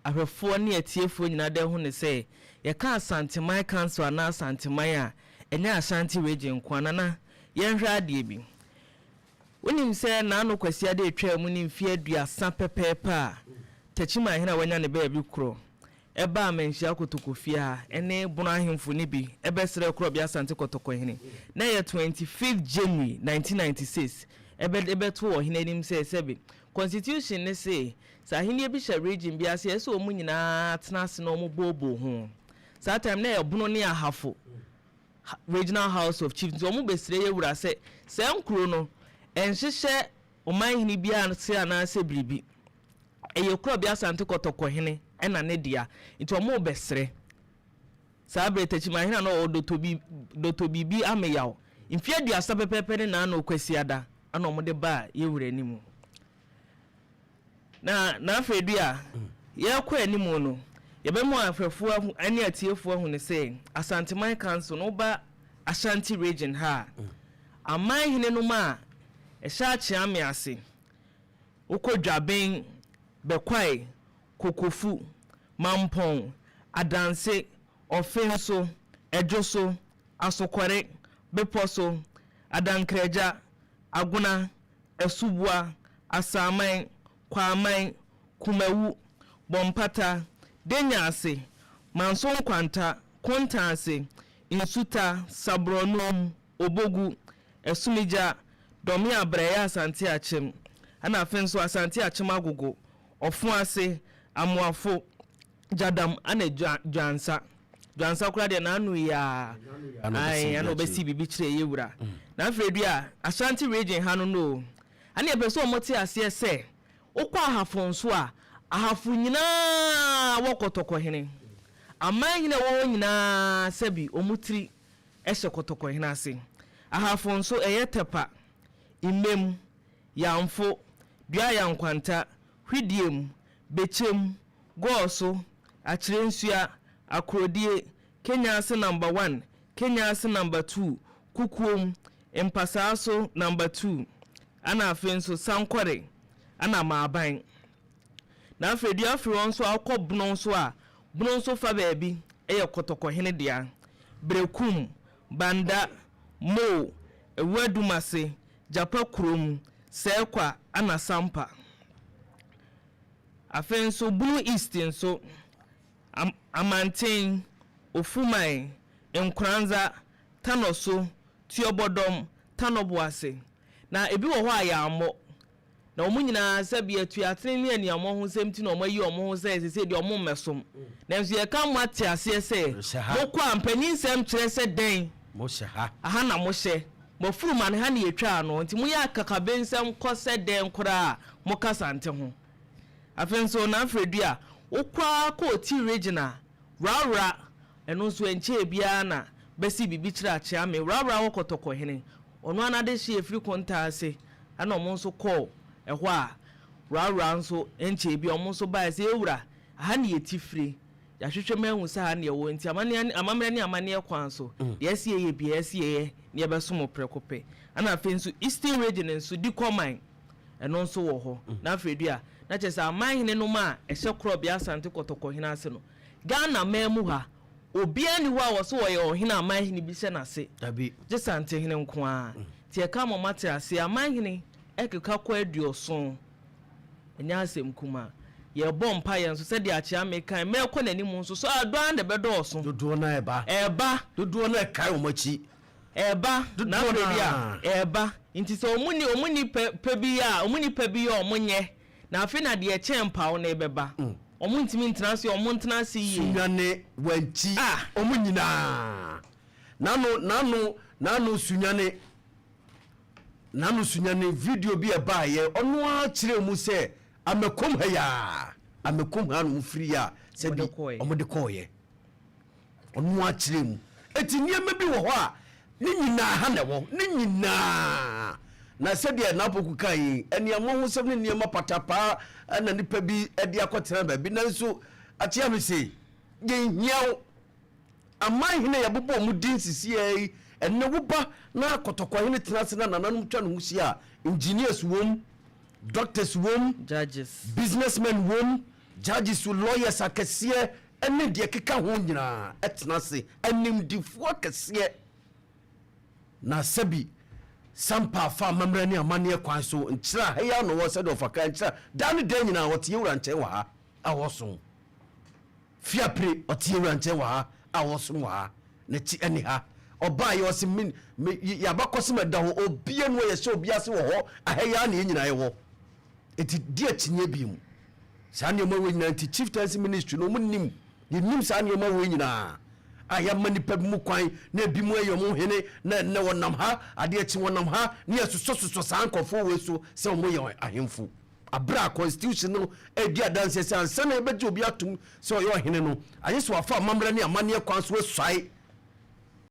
ahwɛfoɔ ne atiefoɔ nyinaa de ahu ne sɛ, yɛka Asanteman Council anaa Asanteman a, ɛnyɛ Ashanti Region nko ara. Nana, yɛnhwɛ adeɛ bi. Wonim sɛ Naano Kwasiada a ɛtwaa mu ne mfeɛ 30 pɛpɛɛpɛ a Techiman hene a wanya ne baabi korɔ baa Manhyia Kotokofie ha ne Bono ahemfo no bi bɛsrɛɛ Korɔbea Asante Kɔtɔkɔhene. Na ɛyɛ 25th January 1996 ɛbɛ de bɛtoo ɔhene anim sɛ sɛbe Constitution no se sɛ ahennie bi hyɛ region bi ase a ɛsɛ sɛ wɔn nyinaa tena ase na wɔn booboo ho. Saa time no na ɛyɛ Bono ne Ahafo Regional House of Chiefs nti wɔn bɛsrɛ yɛ wura sɛ saa nkuro no ɛnhyehyɛ ɔmanhene biara ase anaasɛ biribi. Ɛyɛ Korɔbea Asante Kɔtɔkɔ hene na ne dea nti wɔn rebɛsrɛ. Saa berɛ Techiman hene a na ɔwɔ Dɔtɔ Dɔtɔ Biribi Ameyaw mfeɛ 30 pɛpɛɛpɛ ne Naano Kwasiada na wɔde baa yɛ wura anim. Na n'afei du a yɛrekɔ anim no, yɛbɛma ahwɛfoɔ ahu ne atiefoɔ ahu no sɛ Asanteman Council no woba Ashanti Region ha a, aman hene nom a ɛhyɛ Akyeame ase, wokɔ Dwaben, Bɛkwae, Kokofu, Mampɔn, Adanse, Ɔfenso, Ɛdwoso, Asokɔre, Bepɔso, Adankragya, Agona, Asuboa, Asaman, Kwaaman, Kumawu, Bɔmpata, Denyaase, Manso Nkwanta, Kontaase, Nsuta, Saborɔnum, Obogu, Asumigya, Dɔme Abrɛeɛ Asante Akyem, ɛna afei nso Asante Akyem Agogo, Ɔfoase, Amoafo, Gyadam ɛna Dwansa. Dwansa koraa deɛ n'ano yi ara ae ɛna ɔbɛsi biribi kyerɛ yɛ wura. Na afei dua Ashanti Region ha no no o, ɛna yɛpɛ sɛ wɔte aseɛ sɛ wokɔ Ahafo nso a, Ahafo nyinaa wɔ Kɔtɔkɔhene. Aman hene a ɛwɔ hɔ nyinaa sɛbi wɔn tiri hyɛ Kɔtɔkɔhene ase. Ahafo nso ɛyɛ Tɛpa, Mmem, Yamfo, Duayankwanta, Hwidiem, Bɛkyɛm, Gɔɔso, Akyerɛnsua, Akorodie, Kenya ase number one, Kenya ase number two, Kukuom, Mpasaa so number two, ɛna afei nso Sankɔre, ɛna Maaban. Na afei deɛ afiri hɔ nso a wokɔ Bono nso a, Bono nso fa baabi yɛ Kɔtɔkɔhene dea. Berekum, Banda, Mo, Awuadumase, Gyapa Kurom, Sɛɛkwa, ɛna Sampa. Afei nso Bono East nso, Am Amanten, Ofuman, Nkoranza, Tanɔso, Tuobɔdɔm, Tanɔboase. Na ebi wɔ hɔ a yɛammɔ. Na wɔn nyinaa sɛbe atuatene ne aniammɔhosɛm nti na wɔayi wɔn ho sɛ seesei deɛ wɔmmɛsom. Nanso yɛka mo ate aseɛ sɛ, mokɔ a, mpanyinsɛm kyerɛ sɛ dɛn? Aha na mohyɛ. Mo afurum ano ha na yɛtwaa no, nti moyɛ akakabensɛm kɔ sɛ dɛn koraa a, mo kasa nte ho. Afei nso Nanfrɛdua, wokɔ ara kɔ Oti region a, Wrawra, ɛno nso ɛnkyɛɛ biara na bɛsii biribi kyerɛ Akyeame, Wrawra wɔ Kɔtɔkɔhene, ɔno ara n'adehyeɛ firi Kontaa ase ɛna wɔn nso kɔɔ ɛhɔ a, Wrawra nso ɛnkyɛɛ biara wɔn nso baeɛ sɛ, Yɛwura, aha na yɛti fire. Yɛahwehwɛ mu ahu sɛ ha na yɛwɔ, enti amanneɛ amammerɛ ne amanneɛ kwan so, deɛ ɛsɛ yɛyɛ biara, ɛsɛ yɛyɛ na yɛbɛsom wo prɛko pɛ. Ɛna afei nso Eastern Region nso, Dikɔ Man, ɛno nso wɔ hɔ. Na afei dua, na kyerɛ sɛ aman hene nom a ɛhyɛ Korɔbea Asante Kɔtɔkɔ hene ase no, Ghana man mu ha, obiara nni hɔ a wɔse ɔyɛ ɔhene a aman hene bi hyɛ n'ase, gye Santehene nko ara. Nti ɛka ma moate aseɛ, aman hene ɛkeka kɔ 70. Ɛnyɛ asɛm kumaa. Yɛrebɔ mpaeɛ nso sɛdeɛ Akyeame kae, mmerɛ rekɔ n'anim nso, so dɔ ara na ɛbɛdɔɔso. Dodoɔ no ara ɛba. Ɛreba. Dodoɔ no ara ɛkae wɔn akyi. Ɛreba. Dodoɔ Na no afei deɛ ara. ɛreba. Nti sɛ wɔn nni, wɔn nni pɛ, pɛ bi yɛ a, wɔn nni pɛ bi yɛ a wɔnyɛ. Na afei na deɛ ɛkyɛn mpaw no rebɛba. Wɔn ntumi ntena ase, wɔn ntena ase yie. Sunyani, Wankyi, Ah! wɔn nyinaa. N'ano, n'ano, n'ano Sunyani. N'ano Sunyani video bi a ɛbaeɛ, ɔno ara kyerɛɛ mu sɛ Amakom ha yi ara, Amakom ha na wɔfiri a sɛbi wɔde kɔeɛ. Ɔno ara kyerɛɛ mu. Enti nneɛma bi wɔ hɔ a ne nyinaa ha na ɛwɔ, ne nyinaa. Na sɛdeɛ N'apoku kae yi, aniammɔhosɛm ne nneɛma patapaa na nnipa bi de akɔtena baabi. Nanso akyea me se, yɛnhia wo. Aman hene a yɛbobɔ wɔn din sisiaa yi, ɛnnɛ woba na kɔtɔkɔhene tena ase na nananom twa ne ho hyia a, engineers wom, doctors wom, Judges. businessmen wom, Judges, lawyers akɛseɛ ɛne deɛ keka ho nyinaa ɛtena ase, animdifoɔ akɛseɛ. Na sɛbi Sampa afa amammerɛ ne amanneɛ kwan so nkyerɛ a ɛyɛ ano wɔ sɛdeɛ ɔfaka nkyerɛ daa ne dan nyinaa, wɔte yɛwura nkyɛn wɔ ha a wɔsom. Fiapre ɔte yɛwura nkyɛn wɔ ha a wɔsom wɔ ha, n'akyi ɛne ha. Ɔbaa yɛ ɔse min me yɛabakɔsɛm ɛda hɔ, obia no yɛhyɛ obi ase wɔ hɔ ahɛyɛ a ne yɛ nyinaa yɛwɔ. Eti di akyinnye bi mu saa nneɛma wɔ nyinaa nti chieftaincy ministry no ɔmo nim, yɛnim saa nneɛma wɔ nyinaa a yɛama nipa bi mu kwan na ebi mu ɛyɛ ɔmo hene na ɛnɛ wɔnam ha, adeɛ kyi wɔnam ha, ne yɛsosɔsosɔ saa nkɔfoɔ wɔ so sɛ ɔmo yɛ ahemfo, abere a constitution no edi adanseɛ sɛ ansa na yɛbɛgye obi atum sɛ ɔyɛ ɔhene no, ayɛ sɛ wafa amammerɛ ne amanneɛ kwan so asuae.